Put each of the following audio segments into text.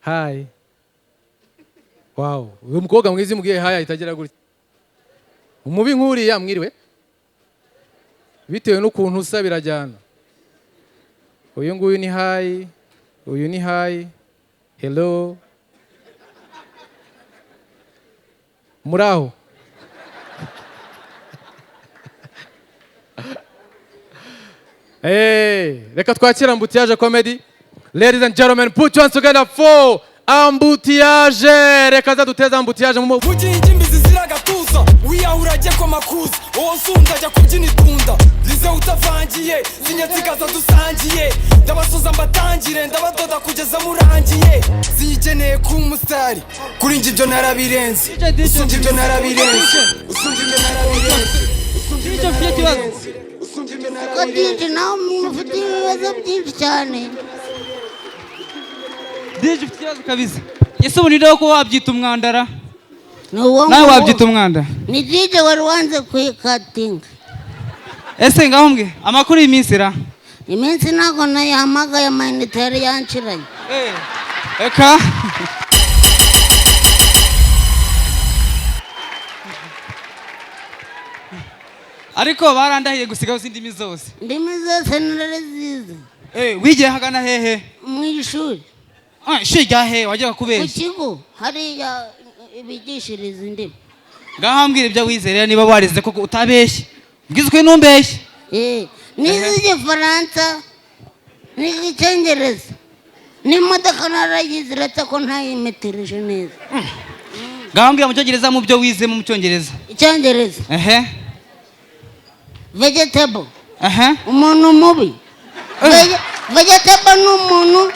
Hi. Wow, uyu mukobwa mwiza umubwiye hi ahita agira gutya. Umubi nk'uriya, mwiriwe, bitewe n'ukuntu usa birajyana. Uyu nguyu ni hi, uyu ni hi, hello, muraho. Hey, reka twakira Ambutiyage Comedy. Ladies and gentlemen, put your hands together for Ambutiyage. Reka za duteze Ambutiyage mu Mugihe ingimbi zizira agatuza, wiyahura ajye kwa makuza, wowe usunda ajya kubyina itunda rize utavangiye, zinyazigaza dusangiye, ndabasoza mbatangire, ndabadoda kugeza murangiye. Ziyigeneye ku musitari, kuri njye ibyo narabirenze, usumbye ibyo narabirenze, usumbye ibyo narabirenze, usumbye ibyo narabirenze, usumbye ibyo Ko narabirenze. DJ, nawe ufite ibibazo byinshi cyane. DJ, ufite ikibazo kabisa. Ese ubu ninde wo kuba wabyita umwandara? Ni uwo Nawe nguwo. wabyita umwanda? Ni DJ wari wanze kwikatinga. Ese ngaho mbwe amakuru y'iminsi ra? Iminsi ntabwo nayihamagaye, amayinite yari yanshiranye. Eka. Ariko barandahiye gusigaho izindi zose. Indimi zose narazize. Wigiye hagana hehe? Mu ishuri. Ah, ishuri rya hehe wajyaga Ku kubeshya? kigo hariya bigishiriza indimi. Ngaho mbwira ibyo wize rero, niba warize koko utabeshye. Mbwiza ukuri, ntumbeshye. Nize Igifaransa, nize Icyongereza, n'imodoka narayize, uretse ko ntayimetirije neza. Ngaho mbwira mu Cyongereza, mu byo wize mu Cyongereza. Icyongereza. Ehe. Vegetable. Ehe. Umuntu mubi. Vegetable ni umuntu,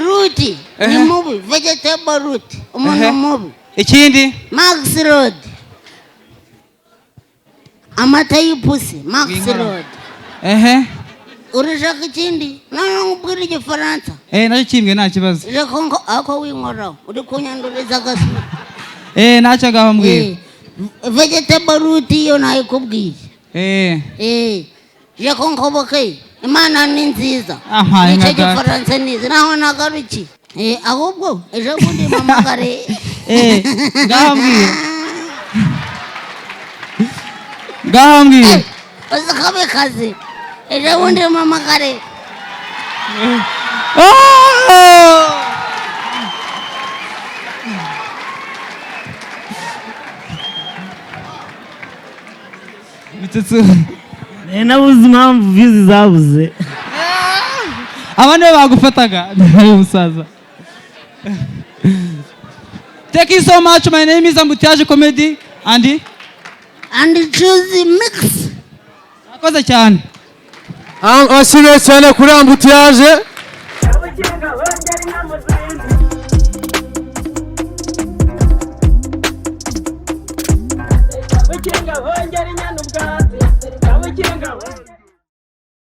rude ni mubi, vegetable rude, umuntu mubi. Ikindi? Max Road, amata y'ipusi, Max W'inkora. Road. Ehe. Urashaka ikindi? Noneho nkubwire Igifaransa. Nacyo kimbwe, nta kibazo. Reka ngo ako winkoraho, uri kunyanduriza agasura. Ntacyo, ngaho mbwira. Vegetable rude iyo nayikubwiye. Reka nkoboke, Imana ni nziza. Ampaye Nicyo nka data. Gifaransa nize, naho nagarukiye. Ahubwo ejo bundi mpamagare. Ngaho mbwira, ngaho mbwira. Uzi ko bikaze, ejo bundi mpamagare. Oh! Bitatu. Nabuze impamvu views zabuze. Aba nibo bagufataga uyu musaza. Thank you so much. My name is Ambutiyage Comedy and And choose mix. Murakoze cyane. Amashyi cyane kuri Ambutiyage. Kabukinga bongera inka mu zindi. Kabukinga bongera inyana ubwatsi. Kabukinga bongera.